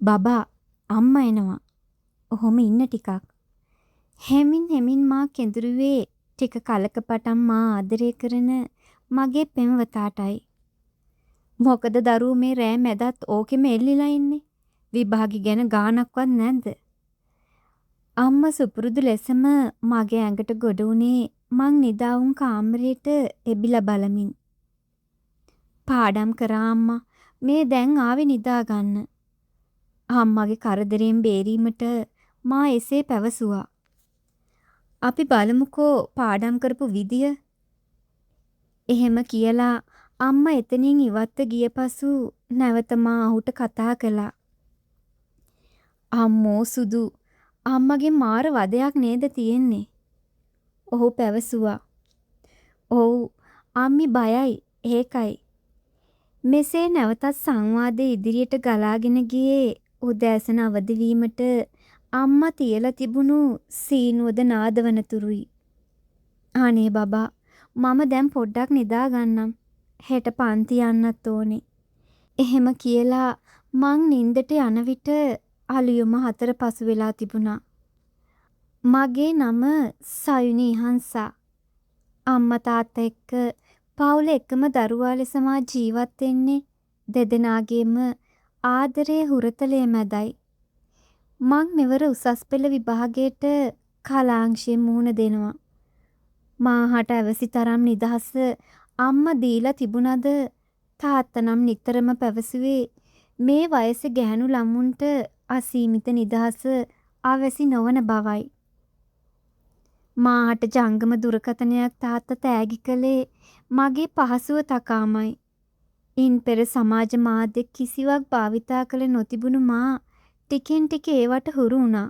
බබා අම්මා එනවා. ඔහොම ඉන්න ටිකක්. හෙමින් හෙමින් මා කෙඳුරුවේ ටික කලක පටන් මා ආදරය කරන මගේ පෙම්වතාටයි. මොකද දරුවෝ මේ රෑ මැදත් ඕකෙම එල්ලිලා ඉන්නේ. විභාගෙ ගැන ගාණක්වත් නැද්ද? අම්මා සුපුරුදු ලෙසම මගේ ඇඟට ගොඩ වුණේ මං නිදා උන් කාමරයට එබිලා බලමින්. පාඩම් කරා අම්මා. මේ දැන් ආවේ නිදා ගන්න. අම්මගේ කරදරයෙන් බේරීමට මා එසේ පැවසුවා. අපි බලමුකෝ පාඩම් කරපු විදිය. එහෙම කියලා අම්මා එතනින් ඉවත්ව ගිය පසු නැවත මා ඔහුට කතා කළා. අම්මෝ සුදු, අම්මගෙන් මාර වදයක් නේද තියෙන්නේ? ඔහු පැවසුවා. ඔව් අම්මි බයයි ඒකයි. මෙසේ නැවතත් සංවාදය ඉදිරියට ගලාගෙන ගියේ උදෑසන අවදි වීමට අම්මා තියලා තිබුණු සීනුවද නාද වන තුරුයි. අනේ බබා, මම දැන් පොඩ්ඩක් නිදා ගන්නම්. හෙට පන්ති යන්නත් ඕනේ. එහෙම කියලා මං නින්දට යන විට අලුයම 4 පසු වෙලා තිබුණා. මගේ නම සයුනි ඉහන්සා. අම්මා තාත්තා එක්ක පවුලේ එකම දරුවා ලෙස මා ජීවත් වෙන්නේ දෙදෙනාගේම ආදරයේ හුරතලය මැදයි. මං මෙවර උසස් පෙළ විභාගයට කලා අංශයෙන් මුහුණ දෙනවා. මා හට අවැසි තරම් නිදහස අම්මා දීලා තිබුණද තාත්තා නම් නිතරම පැවසුවේ මේ වයසේ ගැහැණු ළමුන්ට අසීමිත නිදහස අවැසි නොවන බවයි. මා හට ජංගම දුරකථනයක් තාත්තා තෑගි කළේ මගේ පහසුව තකාමයි. ඉන් පෙර සමාජ මාධ්‍ය කිසිවක් භාවිතා කළ නොතිබුණු මා ටිකෙන් ටික ඒවට හුරු වුණා.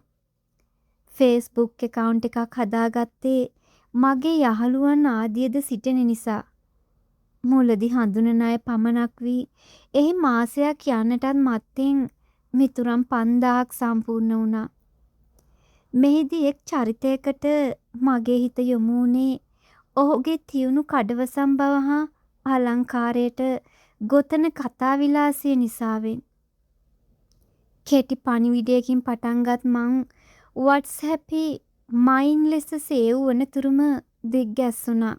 ෆේස්බුක් ඇකවුන්ට් එකක් හදාගත්තේ මගේ යහළුවන් ආදියද සිටින නිසා. මුලදි හඳුනන අය පමණක් වී එහි මාසයක් යන්නටත් මත්තෙන් මිතුරන් 5000ක් සම්පූර්ණ වුණා. මෙහිදී එක් චරිතයකට මගේ හිත යොමු වුණේ ඔහුගේ තියුණු කඩවසම් බව හා අලංකාරයට ගොතන කතා විලාසය නිසාවෙන්. කෙටි පණිවිඩයකින් පටන් ගත් මං වට්ස්ඇප් හි මයින් ලෙස සේව් වනතුරුම දිග්ගැස්සුනා.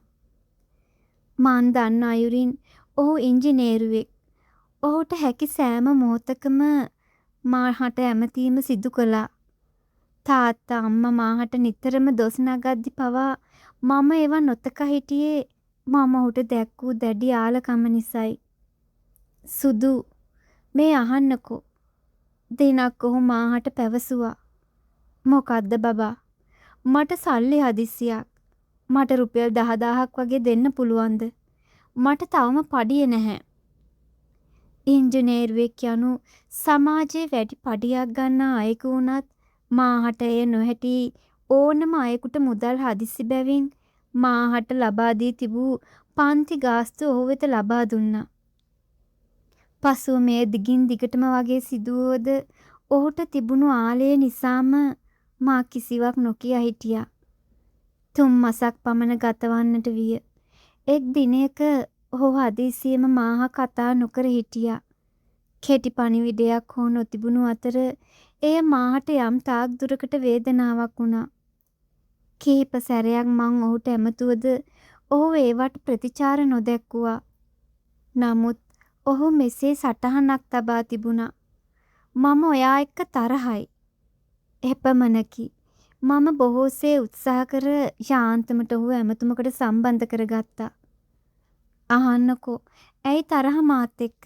මං දන්න අයුරින් ඔහු ඉංජිනේරුවෙක්. ඔහුට හැකි සෑම මොහොතකම මා හට ඇමතීම සිදු කළා. තාත්තා අම්මා මා හට නිතරම දොස් නගද්දී පවා මම ඒවා නොතකා හිටියේ මම ඔහුට දැක් වූ දැඩි ආලකම නිසයි. සුදු, මේ අහන්නකෝ. දිනක් ඔහු මා හට පැවසුවා. මොකද්ද බබා? මට සල්ලි හදිස්සියක්. මට රුපියල් 10,000ක් වගේ දෙන්න පුළුවන්ද? මට තවම පඩිය නැහැ. ඉංජිනේරුවෙක් යනු සමාජයේ වැඩි පඩියක් ගන්නා අයෙකු වුණත් මා හට එය නොහැටී ඕනම අයෙකුට මුදල් හදිසි බැවින් මා හට ලබා දී තිබූ පන්ති ගාස්තුව ඔහු වෙත ලබා දුන්නා. පසුව මෙය දිගින් දිගටම වගේ සිදුවුවද ඔහුට තිබුණු ආලය නිසාම මා කිසිවක් නොකියා හිටියා. 3 මසක් පමණ ගතවන්නට විය. එක් දිනයක ඔහු හදිසියෙම මා හා කතා නොකර හිටියා. කෙටි පණිවිඩයක් හෝ නොතිබුණු අතර එය මා හට යම් තාක් දුරකට වේදනාවක් වුණා. කිහිප සැරයක් මං ඔහුට ඇමතුවද ඔහු ඒවට ප්‍රතිචාර නොදැක්වුවා. නමුත් ඔහු මෙසේ සටහනක් තබා තිබුණා. මම ඔයා එක්ක තරහයි. එපමණකි. මම බොහෝසේ උත්සාහ කර යාන්තමට ඔහුව ඇමතුමකට සම්බන්ධ කරගත්තා. අහන්නකෝ, ඇයි තරහ මාත් එක්ක?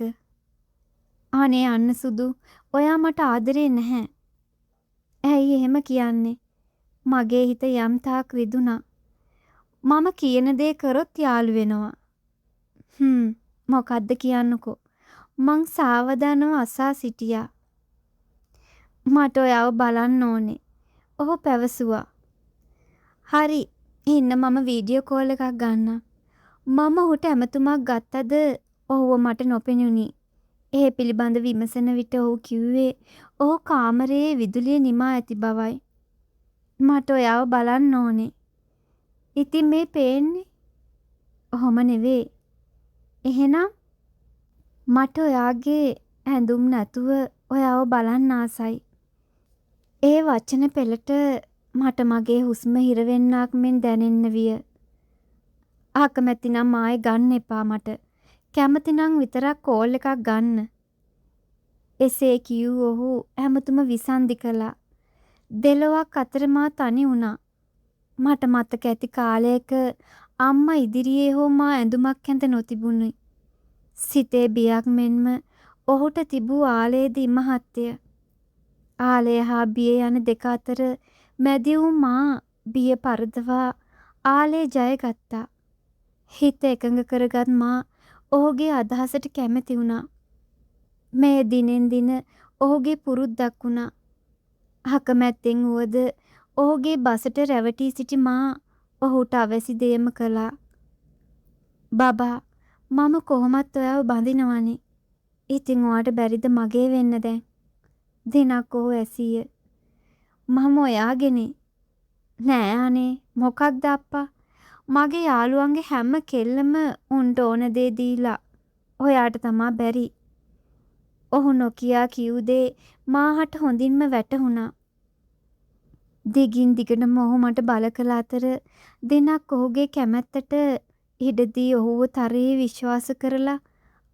අනේ අන්න සුදු, ඔයා මට ආදරේ නැහැ. ඇයි එහෙම කියන්නේ? මගේ හිත යම් තාක් රිදුනා. මම කියන දේ කරොත් යාළු වෙනවා. හ්ම්, මොකද්ද කියන්නකෝ. මං සාවධානව අසා සිටියා. මට ඔයාව බලන්න ඕනේ. ඔහු පැවසුවා. හරි, ඉන්න මම වීඩියෝ කෝල් එකක් ගන්නම්. මම ඔහුට ඇමතුමක් ගත්තද ඔහුව මට නොපෙනුණි. ඒ පිළිබඳ විමසන විට ඔහු කිව්වේ ඔහු කාමරයේ විදුලිය නිමා ඇති බවයි. මට ඔයාව බලන්න ඕනේ. ඉතින් මේ පේන්නේ? ඔහොම නෙවෙයි. එහෙනම් මට ඔයාගේ ඇඳුම් නැතුව ඔයාව බලන්න ආසයි. ඒ වචන පෙළට මට මගේ හුස්ම හිරවෙන්නාක් මෙන් දැනෙන්න විය. අකමැති නම් ආයෙ ගන්න එපා මට. කැමති නම් විතරක් කෝල් එකක් ගන්න. එසේ කියූ ඔහු ඇමතුම විසන්ධි කළා. දෙලොවක් අතර මා තනි වුණා. මට මතක ඇති කාලයක අම්මා ඉදිරියේ හෝ මා ඇඳුමක් ඇඳ නොතිබුණි. සිතේ බියක් මෙන්ම ඔහුට තිබූ ආලයද ඉමහත්ය. ආලය හා බිය යන දෙක අතර මැදි වූ මා බිය පරදවා ආලය ජයගත්තා. හිත එකඟ කරගත් මා ඔහුගේ අදහසට කැමැති වුණා. මෙය දිනෙන් දින ඔහුගේ පුරුද්දක් වුණා. අකමැත්තෙන් වුවද ඔහුගේ බසට රැවටී සිටි මා ඔහුට අවැසි දෙයම කළා. බබා, මම කොහොමත් ඔයාව බඳිනවනේ. ඉතින් ඔයාට බැරිද මගේ වෙන්න දැන්? දිනක් ඔහු ඇසීය. මම ඔයාගෙනේ. නෑ අනේ, මොකක්ද අප්පා? මගේ යාළුවන්ගේ හැම කෙල්ලම උන්ට ඕන දේ දීලා. ඔයාට තමා බැරි. ඔහු නොකියා කියූ දේ මාහට හොඳින්ම වැටහුණා. දිගින් දිගටම ඔහු මට බල කළ අතර දිනක් ඔහුගේ කැමැත්තට ඉඩ දී ඔහුව තරයේ විශ්වාස කරලා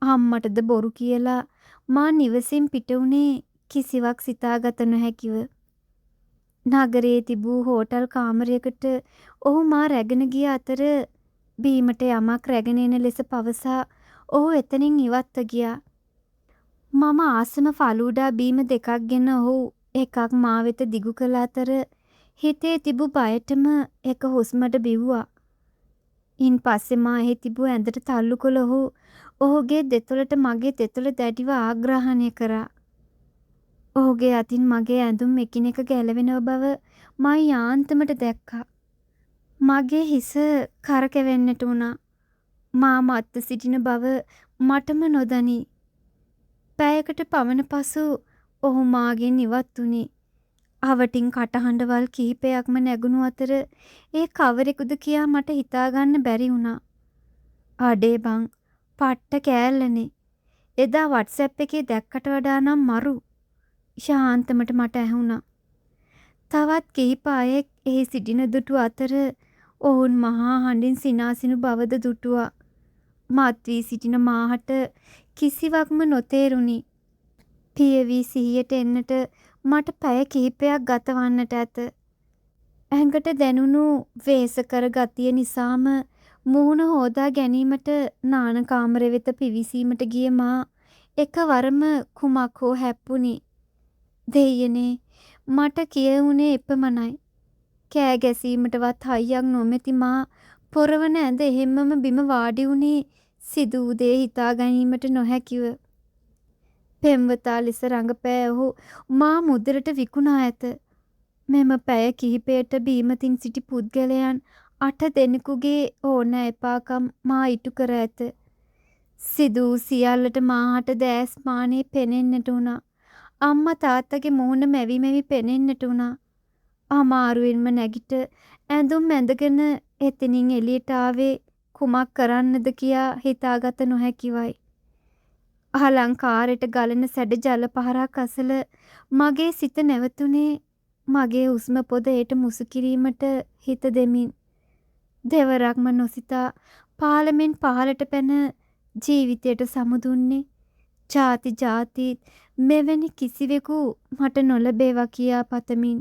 අම්මටද බොරු කියලා මා නිවසින් පිට වුණේ කිසිවක් සිතාගත නොහැකිව. නගරයේ තිබූ හෝටල් කාමරයකට ඔහු මා රැගෙන ගිය අතර බීමට යමක් රැගෙන එන ලෙස පවසා ඔහු එතනින් ඉවත්ව ගියා. මම ආසම ෆලූඩා බීම දෙකක් ගෙන ඔහු එකක් මා වෙත දිගු කළ අතර හිතේ තිබූ බයටම එක හුස්මට බිව්වා. ඉන් පස්සේ මා එහි තිබූ ඇඳට තල්ලු කළ ඔහු ඔහුගේ දෙතොලට මගේ දෙතොල දැඩිව ආග්‍රහණය කරා. ඔහුගේ අතින් මගේ ඇඳුම් එකිනෙක ගැලවෙන බව මං යාන්තමට දැක්කා. මගේ හිස කරකැවෙන්නට වුණා. මා මත්ව සිටින බව මටම නොදනී. පැයකට පමණ පසු ඔහු මාගෙන් ඉවත් වුණේ. අවටින් කටහඬවල් කිහිපයක්ම නැගුණු අතර ඒ කවරෙකුද කියා මට හිතාගන්න බැරි වුණා. අඩේ බං, පට්ට කෑල්ලනේ. එදා වට්ස්ඇප් එකේ දැක්කට වඩා නම් මරු. යාන්තමට මට ඇහුණා. තවත් කිහිප අයෙක් එහි සිටින දුටු අතර ඔවුන් මහා හඬින් සිනාසෙනු බවද දුටුවා. මත් වී සිටින මාහට කිසිවක්ම නොතේරුණි. පියවි සිහියට එන්නට මට පැය කිහිපයක් ගත වන්නට ඇත. ඇඟට දැනුණු වෙහෙසකර ගතිය නිසාම මුහුණ හෝදා ගැනීමට නාන කාමරය වෙත පිවිසීමට ගිය මා එකවරම කුමක් හෝ හැප්පුණි. දෙයියනේ, මට කියවුණේ එපමණයි. කෑ ගැසීමටවත් හයියක් නොමැති මා පොරවන ඇඳ එහෙම්මම බිම වාඩි වුණේ සිදු වූ දේ හිතා ගැනීමට නොහැකිව. පෙම්වතා ලෙස රඟපෑ ඔහු මා මුදලට විකුණා ඇත. මෙම පැය කිහිපයට බීමතින් සිටි පුද්ගලයන් අට දෙනෙකුගේ ඕනෑ එපාකම් මා ඉටු කර ඇත. සිදු වූ සියල්ලට මාහට දෑස් මානේ පෙනෙන්නට වුණා. අම්මා තාත්තගේ මුහුණ මැවි මැවි පෙනෙන්නට වුණා. අමාරුවෙන්ම නැගිට ඇඳුම් ඇඳගෙන එතනින් එළියට ආවේ කුමක් කරන්නද කියා හිතාගත නොහැකිවයි. අලංකාරයට ගලන සැඩ ජල පහරක් අසල මගේ සිත නැවතුනේ මගේ හුස්ම පොද එයට මුසු කිරීමට හිත දෙමින්. දෙවරක්ම නොසිතා පාලමෙන් පහළට පැන ජීවිතයට සමුදුන්නේ ජාති ජාතිත් මෙවැනි කිසිවෙකු මට නොලැබේවා කියා පතමින්.